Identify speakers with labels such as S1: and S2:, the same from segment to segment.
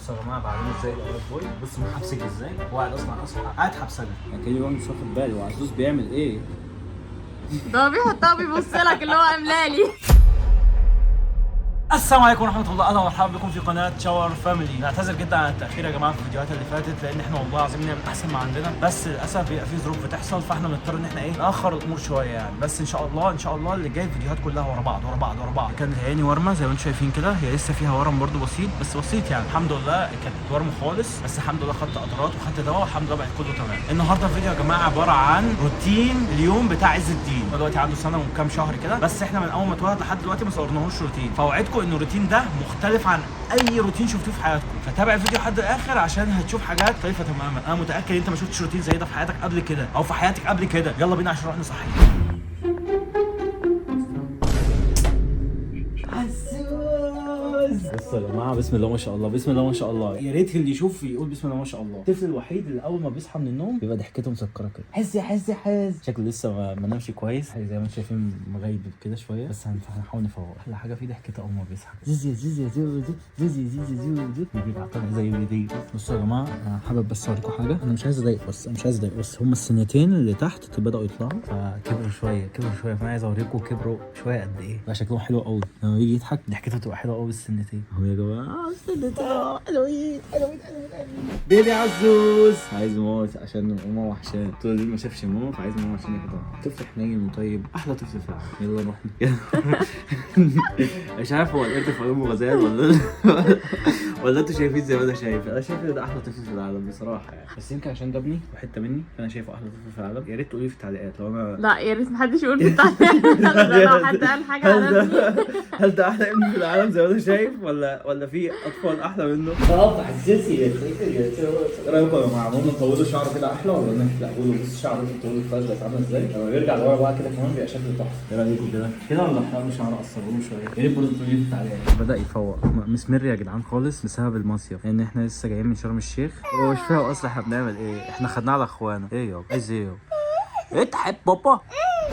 S1: بصوا يا جماعة بعلمه ازاي يبقى bad boy. بصوا محبسك ازاي، هو قاعد اصلا قاعد حبسجه يعني، كاني بقى مش واخد بالي وعزوز بيعمل ايه.
S2: ده بيحطها بيبص لك اللي هو املالي.
S1: السلام عليكم ورحمة الله، اهلا ومرحبا بكم في قناة شاور فاميلي. نعتذر جدا عن التاخير يا جماعة في الفيديوهات اللي فاتت، لان احنا والله العظيم نعمل احسن ما عندنا، بس للاسف بيبقى في ظروف بتحصل، فاحنا بنضطر ان احنا ايه ناخر الامور شوية يعني. بس ان شاء الله ان شاء الله اللي جاي الفيديوهات كلها ورا بعض ورا بعض ورا بعض. كان عيني ورمه زي ما انتم شايفين كده، هي لسه فيها ورم برده بسيط، بس بسيط يعني الحمد لله. كانت ورم خالص، بس الحمد لله خدت قطرات وخدت دواء والحمد لله بقت كله تمام. النهارده الفيديو يا جماعة عبارة عن روتين اليوم بتاع عز الدين. هو دلوقتي عنده سنة وكام شهر كده، بس احنا من اول ما اتولد لحد دلوقتي ما صورناهوش روتين، فاوعدكم ان الروتين ده مختلف عن اي روتين شفتوه في حياتكم. فتابع الفيديو لحد الاخر عشان هتشوف حاجات مختلفة تماما. انا متاكد انت ما شفتش روتين زي ده في حياتك قبل كده او في حياتك قبل كده. يلا بينا عشان نروح نصحيه. عزوز بصوا يا جماعة، بسم الله ما شاء الله، بسم الله ما شاء الله. يا ريت اللي يشوف يقول بسم الله ما شاء الله. الطفل الوحيد اللي اول ما بيصحى من النوم بيبقى ضحكته مسكره كده. حس حس حس، شكله لسه ما نامش كويس، زي ما انتم شايفين مغيب كده شوية، بس هنحاول نفوق. احلى حاجة فيه ضحكته اول ما بيصحى. زيزي زيزي زيزي زيزي زيزي زيزي، بيبقى طالع زي البيبي. بصوا يا جماعة، انا حابب بس اوريكم حاجة. انا مش عايز اضايق، بس انا مش عايز اضايق، بس هم السنتين اللي تحت بداوا يطلعوا، فكبروا شوية كبروا شوية، فانا عايز اوريكم كبروا شوية قد ايه. بقى شكلهم حلو قوي لما بيجي يضحك، ضحكته بتبقى حلوة قوي. السنتين اهو يا جماعة، السنتين حلوين حلوين حلوين حلوين. baby عزوز عايز ماما عشان ماما وحشاه طول الليل، ما شافش ماما، فعايز ماما عشان ياخدها. طفل حنين وطيب، احلى طفل في العالم. يلا نروح. مش عارف هو القرد في علوم غزال ولا انتوا شايفين زي ما انا شايف. انا شايف ان ده احلى طفل في العالم بصراحة يعني، بس يمكن عشان ده ابني وحتة مني، فانا شايفه احلى طفل في العالم. يا ريت تقولي في التعليقات لو انا
S2: لا يا ريت محدش يقول في التعليقات لو حد قال حاجة على ابني.
S1: هل ده احلى ابن في العالم زي ما انا شايف، ولا في اطفال احلى منه؟ طب عزيزي يا ايه رايكم يا جماعة؟ ممكن نطولوا شعره كده احلى ولا نحلقه له؟ بص شعره طول الفجر بقت عامله ازاي، لما بيرجع لورا بقى كده كمان بيبقى شكله تحفة. ايه رايكم كده كده ولا احلق له شعره قصره له شوية؟ يا ريت برضه تقولوا لي في التعليقات. بدا يفوق مسمر يا جدعان خالص بسبب المصيف، لان احنا لسه جايين من شرم الشيخ. هو مش فاهم اصلا احنا بنعمل ايه، احنا خدناه على اخوانا. ايه يابا؟ عايز ايه يابا؟ ايه تحب بابا؟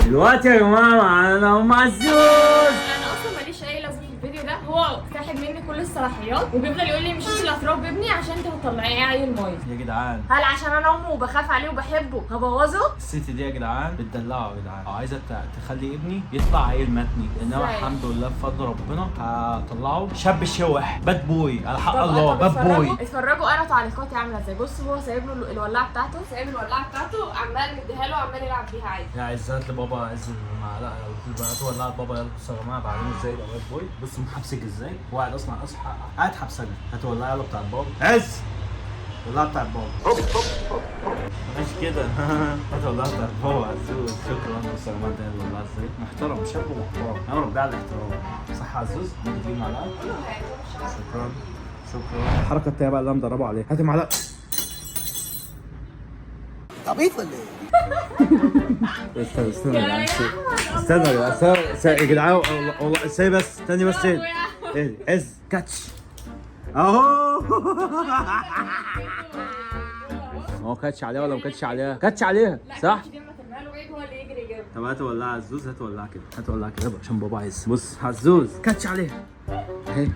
S1: دلوقتي يا جماعة معانا ام عزوز.
S2: انا اصلا ماليش اي لازمه في الفيديو ده، هو ساحب مني كل الصلاحيات وبيفضل يقول لي مش انت اللي هتربي ابني عشان انت هتطلعيه عيل مايز.
S1: يا جدعان
S2: هل عشان انا امه وبخاف عليه وبحبه هبوظه؟
S1: الست دي يا جدعان بتدلعه يا جدعان، عايزه تخلي ابني يطلع عيل متني، انما
S2: ازاي؟
S1: الحمد لله بفضل ربنا هطلعه شاب شوح bad boy على حق
S2: طب
S1: الله.
S2: طب
S1: bad boy.
S2: اتفرجوا انا تعليقاتي عامله ازاي. بص هو سايب له الولاعه بتاعته، سايب الولاعه بتاعته عمال مديها له وعمال يلعب بيها عادي.
S1: يا عزات لبابا، عز المعلقة يلا هات ولعه بابا. يلا بصوا يا جماعة بعلمه ازاي يبقى bad boy. بصوا محبسك ازاي، هو قاعد اصلا اصحى قاعد حبسجه. هات ولعه يلا بتاع بابا. عز ولعه بتاع بابا، مش كده. هات ولعه بتاع بابا عزوز. شكرا. بصوا يا جماعة ده الولعه ازاي، محترم، شاب محترم، انا مربيه على الاحترام. صح يا عزوز؟ ممكن تجيب معلقه؟ شكرا شكرا. الحركة التانية بقى اللي انا مدربه عليها، هات معلقه.
S3: عبيط ولا ايه؟
S1: استنى استنى يا جدعان، استنى يا جدعان، استنى يا جدعان، والله والله استنى بس، استني بس. ايه عز catch اهو. هو catch عليها ولا ما catch عليها؟ catch عليها صح؟
S2: دي ما ترميها له بعيد هو اللي يجري يجيبها.
S1: طب هات ولعها عزوز، هات ولعها كده، هات ولعها كده عشان بابا عايز. بص عزوز catch عليها اهي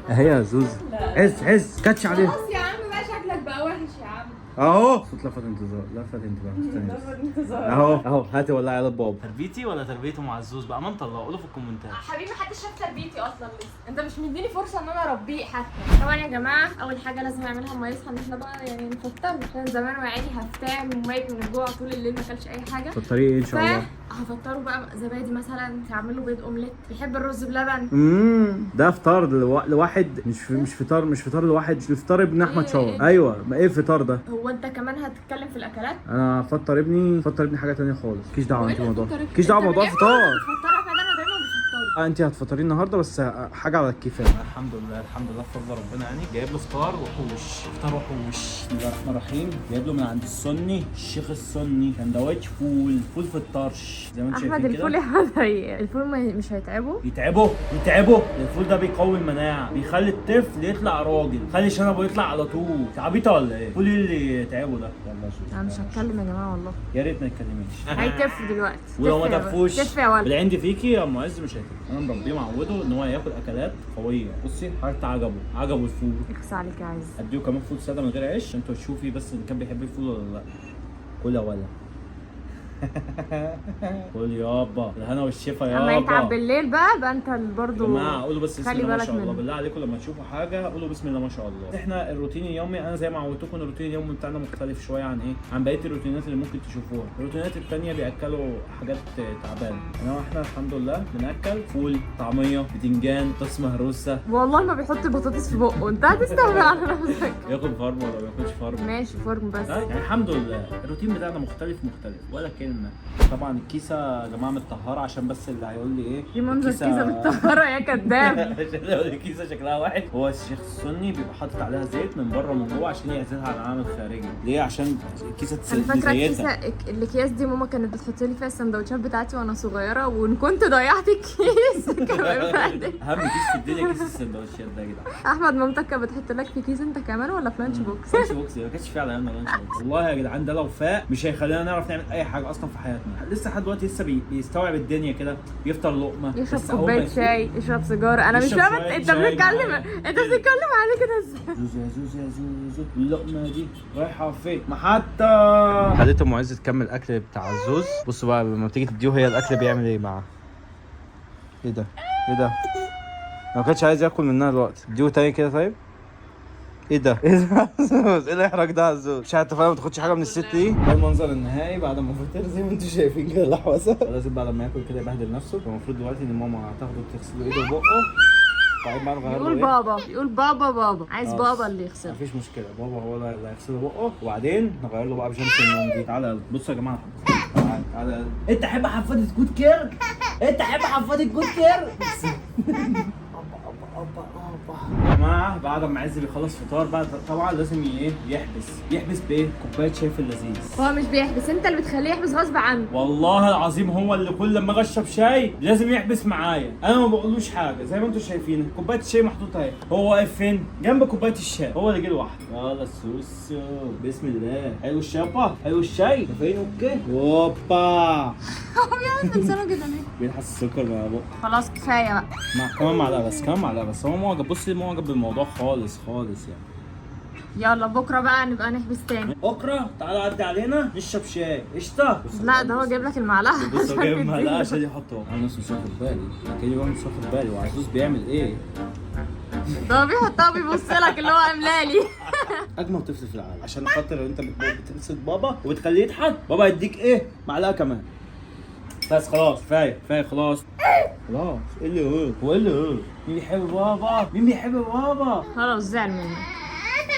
S1: اهي يا عزوز. عز عز catch عليها.
S2: خلاص يا عم بقى شكلك بقى وحش يا عم.
S1: اهو صوت لفت انتظار، لفت انتباه. استني بس. اهو اهو، هاتي ولعها يلا بابا. تربيتي ولا تربيته مع عزوز بقى؟ ما انت الله قولوا في الكومنتات.
S2: حبيبي محدش شاف تربيتي اصلا لسه، انت مش مديني فرصة ان انا اربيه حتى. طبعا يا جماعة اول حاجة لازم اعملها لما يصحى ان احنا بقى يعني نفطره، عشان زمان وعيني هفتان وميت من الجوع طول الليل ما اكلش اي حاجة.
S1: في الطريق ايه ان شاء الله؟
S2: هفطره بقى زبادي مثلا، تعمل له بيض اومليت، بيحب الرز بلبن.
S1: ده فطار لواحد، مش فطار، مش فطار لواحد، مش فطار ابن احمد
S2: إيه؟
S1: شاور. ايوه ما ايه الفطار ده؟
S2: هو انت كمان هتتكلم في الاكلات؟
S1: انا هفطر ابني، فطر ابني حاجة تانية خالص. مالكيش دعوه انت بالموضوع،
S2: هتفطر ابني؟
S1: مالكيش دعوه
S2: انت
S1: بموضوع
S2: من إمتى
S1: الفطار.
S2: بتفطرها فعلا؟ انا دايما بفطره.
S1: انت هتفطري النهارده بس حاجة على الكفاية. الحمد لله الحمد لله بفضل ربنا يعني. جايب له فطار وحوش، فطار وحوش. بسم الله الرحمن الرحيم. جايب له من عند السني، الشيخ السني، سندوتش فول، فول في الطرش زي ما انتم
S2: احمد
S1: شايفين
S2: الفول
S1: كده.
S2: يا احمد الفول مش هيتعبه؟
S1: يتعبوا يتعبوا. الفول ده بيقوي المناعة، بيخلي الطفل يطلع راجل، خلي شنبه يطلع على طول. انت عبيطه ولا ايه؟ فول ايه اللي يتعبه ده؟ يلا شوف.
S2: انا مش هتكلم يا جماعة والله.
S1: يا ريت ما تتكلميش.
S2: هيتف دلوقتي.
S1: ولو ما
S2: تف يا ولد.
S1: تفوش
S2: تف يا ولد.
S1: بالعند فيكي يا ام عز مش هيتف. انا مربيه معوده ان هو ياكل اكلات قوية. بصي حتى عجبه الفول.
S2: اخس عليك يا عز.
S1: اديه كمان فول ساده من غير عيش انتوا تشوفي بس ان كان بيحب الفول ولا لا. كل يا ولا كل يابا، الهنا والشفا يابا.
S2: اما يتعب بالليل بقى انت برضه
S1: يا جماعة قولوا بس بسم
S2: خلي
S1: الله ما
S2: بالك
S1: شاء الله،
S2: منه.
S1: بالله عليكم لما تشوفوا حاجة قولوا بسم الله ما شاء الله. احنا الروتين اليومي، انا زي ما عودتكم الروتين اليومي بتاعنا مختلف شوية عن ايه؟ عن بقية الروتينات اللي ممكن تشوفوها. الروتينات الثانية بياكلوا حاجات تعبانة، انما احنا الحمد لله بناكل فول، طعميه، بتنجان، بطاطس مهروسه.
S2: والله ما بيحط البطاطس في بقه، انت هتستهبل على نفسك.
S1: ياكل فرم ولا ما بياكلش فرم؟
S2: ماشي فرم بس.
S1: يعني الحمد لله الروتين بتاعنا مختلف ولا كلمة. طبعا الكيسة يا جماعة متطهره، عشان بس اللي هيقول لي ايه
S2: دي منظر كيسه متطهره يا كداب.
S1: عشان لو الكيسة شكلها وحش. هو الشيخ السني بيبقى حاطط عليها زيت من بره ومن جوه عشان يعزلها عن العالم الخارجي. ليه؟ عشان الكيسة
S2: انا فاكره
S1: تزيتها.
S2: الكيسة، الاكياس دي ماما كانت بتحط لي فيها السندوتشات بتاعتي وانا صغيرة، وان كنت ضيعت الكيس كان بيبهدل.
S1: اهم كيس في الدنيا كيس السندوتشات ده يا جدعان.
S2: احمد مامتك كانت بتحط لك في كيس انت كمان ولا في lunch box؟
S1: lunch box ما كانش فيه على ايامنا lunch box. والله يا جدعان ده لو فاق مش هيخلينا نعرف نعمل اي حاجة اصلا في حياتنا. لسه لحد دلوقتي لسه بيستوعب الدنيا كده، بيفطر لقمة،
S2: يشرب
S1: بس أول ما
S2: كوباية
S1: يفوق-
S2: شاي، يشرب سيجارة. انا مش
S1: يشرب
S2: فاهمه
S1: شوية
S2: انت
S1: شاي
S2: بتتكلم
S1: معاه.
S2: انت بتتكلم عليه كده ازاي؟
S1: زوزو يا زوزو يا زوزو، اللقمة دي رايحة فين؟ محطة. خليت ام عز تكمل الاكل بتاع الزوز. بصوا بقى لما بتيجي تديه هي الاكل بيعمل ايه معاه. ايه ده؟ ايه ده؟ ما كانش عايز ياكل منها دلوقتي. اديه تاني كده. طيب ايه ده؟ ايه ده؟ عزوز ايه الاحراج ده يا عزوز؟ مش عارف ما تاخدش حاجة من الست دي. ده المنظر النهائي بعد ما فطر زي ما انتم شايفين كده اللحوسه. لازم بعد ما ياكل كده يبهدل نفسه. المفروض دلوقتي ان ماما هتاخده تغسله ايده وبقه، بعدين بقى نغير له
S2: يقول
S1: إيه؟
S2: بابا، يقول بابا بابا عايز
S1: خلاص.
S2: بابا اللي يغسله.
S1: مفيش مشكلة، بابا هو اللي هيغسل بقه، وبعدين نغير له بقى بيجامه النوم دي. تعالى يلا. بصوا يا جماعة، تعالى تعالى. انت حب حفاضه Good Care؟ انت حب حفاضه Good Care؟ يا جماعة بعد ما عز بيخلص فطار بقى طبعا لازم ايه؟ يحبس بايه؟ كوباية شاي في اللذيذ.
S2: هو مش بيحبس، انت اللي بتخليه يحبس غصب عنه.
S1: والله العظيم هو اللي كل لما اجي اشرب شاي لازم يحبس معايا، انا ما بقولوش حاجة. زي ما انتم شايفين كوباية الشاي محطوطة اهي، هو واقف فين؟ جنب كوباية الشاي، هو اللي جه لوحده. يلا سوسو بسم الله. حلو الشاي يابا، حلو الشاي، شايفين؟ okay هوبا.
S2: هو بيعمل لسانه كده ليه؟
S1: بيلحس السكر بقى بقه.
S2: خلاص كفاية بقى.
S1: مع كمان معلقه بس، كمان معلقه بس. هو معجب، بصي معجب بالموضوع خالص خالص يعني.
S2: يلا بكره بقى نبقى نحبس تاني.
S1: بكره تعالى عدي علينا نشرب شاي قشطه.
S2: لا ده هو جايب لك المعلقة.
S1: بص هو جايب معلقه عشان يحطه. انا نفسي مش واخد بالي، كاني بقى مش واخد بالي. وعزوز بيعمل ايه؟
S2: ده هو بيحطها وبيبص لك اللي هو املالي.
S1: اجمل طفل في العالم، عشان خاطر انت بتبسط بابا وبتخليه يضحك، بابا يديك ايه؟ معلقه كمان. بس خلاص كفاية كفاية خلاص خلاص. ايه اللي هو؟ هو ايه اللي هو؟ مين بيحب بابا؟ مين بيحب بابا؟
S2: خلاص زعل منك.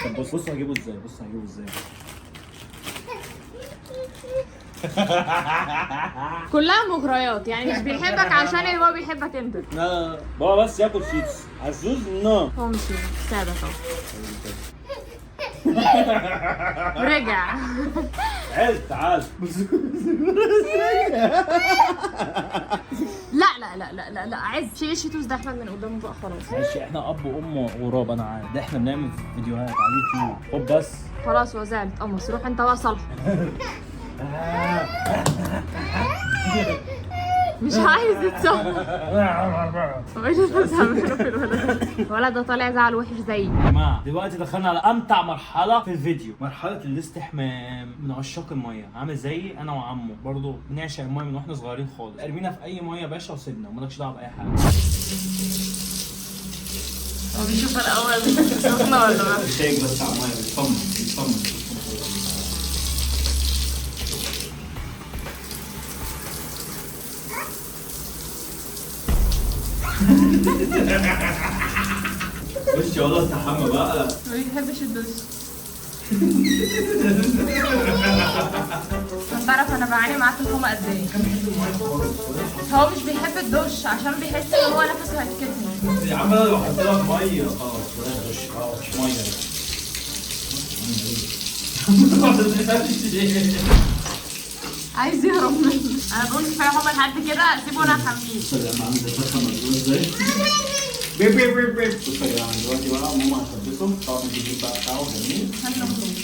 S1: طب بص بص هجيبه ازاي، بص هجيبه ازاي.
S2: كلها مغريات يعني، مش بيحبك عشان هو بيحبك انت.
S1: لا لا لا بابا بس ياكل شيتس. عزوز no.
S2: هو مشي سابك اهو. رجع.
S1: عز تعال.
S2: لا لا لا لا لا لا عز شيل الشيتوس ده احمد من قدامه بقى خلاص.
S1: ماشي احنا اب وام غراب، انا عارف ده، احنا بنعمل فيديوهات على اليوتيوب. خد بس
S2: خلاص هو زعل اتقمص، روح انت بقى صالحه. مش عايز يتصالح. هو ايه اللي انت بتعمله في الولد؟ الولد ده طالع زعل وحش زيي.
S1: يا جماعة دلوقتي دخلنا على امتع مرحلة في الفيديو، مرحلة الاستحمام. من عشاق المية، عامل زيي انا وعمه برضه بنعشق المية من واحنا صغيرين خالص. ارمينا في اي مية يا باشا وسيبنا، ومالكش دعوه باي حاجة.
S2: هو بيشوف الاول سخنة ولا لا؟
S1: شايك بس على المية، بيطمن بيطمن. وش والله استحمى بقى.
S2: ما بيحبش الدش. تعرف انا بعاني معاه في الحومه قد ايه؟ هو مش بيحب الدش عشان بيحس ان هو نفسه هيتكتم.
S1: يا عم انا لو حطيت لك مية خلاص بلاش دش، خلاص مش مية.
S2: عايز يهرب منه. انا بقول كفاية حومه لحد كده، سيبه انا احميه.
S1: بص يا جماعة عامل زي الفرخه المسلوقه ازاي. بيب بيب بيب بيب. بص يا جماعة دلوقتي بقى ماما هتلبسه طقم الجديد بقى بتاعه جميل.
S2: خلينا نخرج.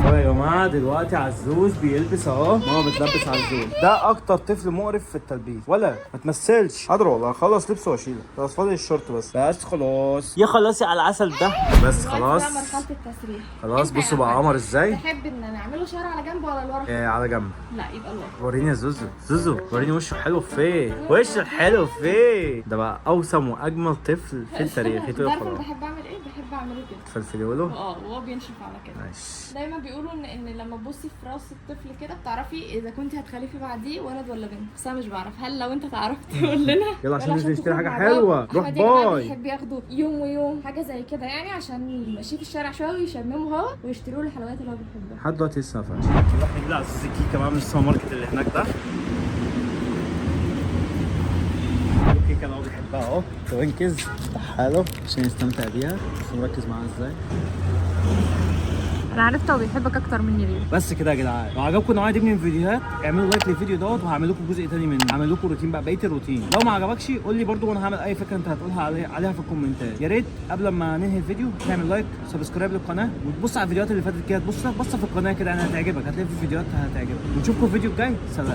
S1: طيب يا جماعة دلوقتي عزوز بيلبس اهو، ماما بتلبس عزوز. ده اكتر طفل مقرف في التلبيس، ولا ما تمثلش. قادر والله، خلص لبسه واشيله، خلاص فاضل الشورت بس. بس خلاص يا خلاص على العسل ده. بس خلاص
S2: بقى مرحلة التسريح.
S1: خلاص
S2: انت يا
S1: بصوا بقى
S2: أحمد،
S1: قمر ازاي.
S2: تحب ان نعمله شعر على جنب ولا لورا؟
S1: آه على جنب.
S2: لا يبقى لورا.
S1: وريني يا زوزو، زوزو وريني وشه حلو فين، وشه حلو فين. ده بقى اوسم واجمل طفل في التاريخ.
S2: انت
S1: يتوقف
S2: عارف انا
S1: خلاص.
S2: بحب اعمل ايه؟ بحب اعمله كده.
S1: تفلفلي له.
S2: اه وهو بينشف على كده.
S1: ماشي.
S2: دايما بيقولوا ان لما تبصي في راس الطفل كده بتعرفي اذا كنت هتخلفي بعديه ولد ولا بنت، بس انا مش بعرف. هل لو انت تعرف تقول لنا؟
S1: يلا عشان ننزل نشتري
S2: تخرج
S1: حاجة
S2: مع
S1: حلوة.
S2: بعض.
S1: روح
S2: أحمد يا جماعة
S1: باي.
S2: بيحب ياخده يوم ويوم حاجة زي كده يعني، عشان يمشيه في الشارع شوية ويشممه هوا ويشتروا له الحلويات اللي هو بيحبها.
S1: لحد دلوقتي لسه ما فيهاش. نروح نجيب لعزوز الكيكه بقى من السوبر ماركت اللي هناك ده. الكيكه اللي هو بيحبها اهو، Twinkies. افتحها عشان يستمتع بيها. بس مركز معاها ازاي.
S2: انا عرفت هو بيحبك اكتر مني ليه.
S1: بس كده يا جدعان، لو عجبكم النوعية دي من الفيديوهات اعملوا like للفيديو دوت، وهعمل لكم جزء تاني منه، هعمل لكم روتين بقى، بقية الروتين. لو ما عجبكش قول لي برده، وانا هعمل اي فكرة انت هتقولها عليها في الكومنتات. يا ريت قبل ما ننهي الفيديو تعمل like، subscribe للقناة، وتبص على الفيديوهات اللي فاتت كده، تبص بصة في القناة كده يعني هتعجبك، هتلاقي في فيديوهات هتعجبك. ونشوفكم الفيديو الجاي. سلام.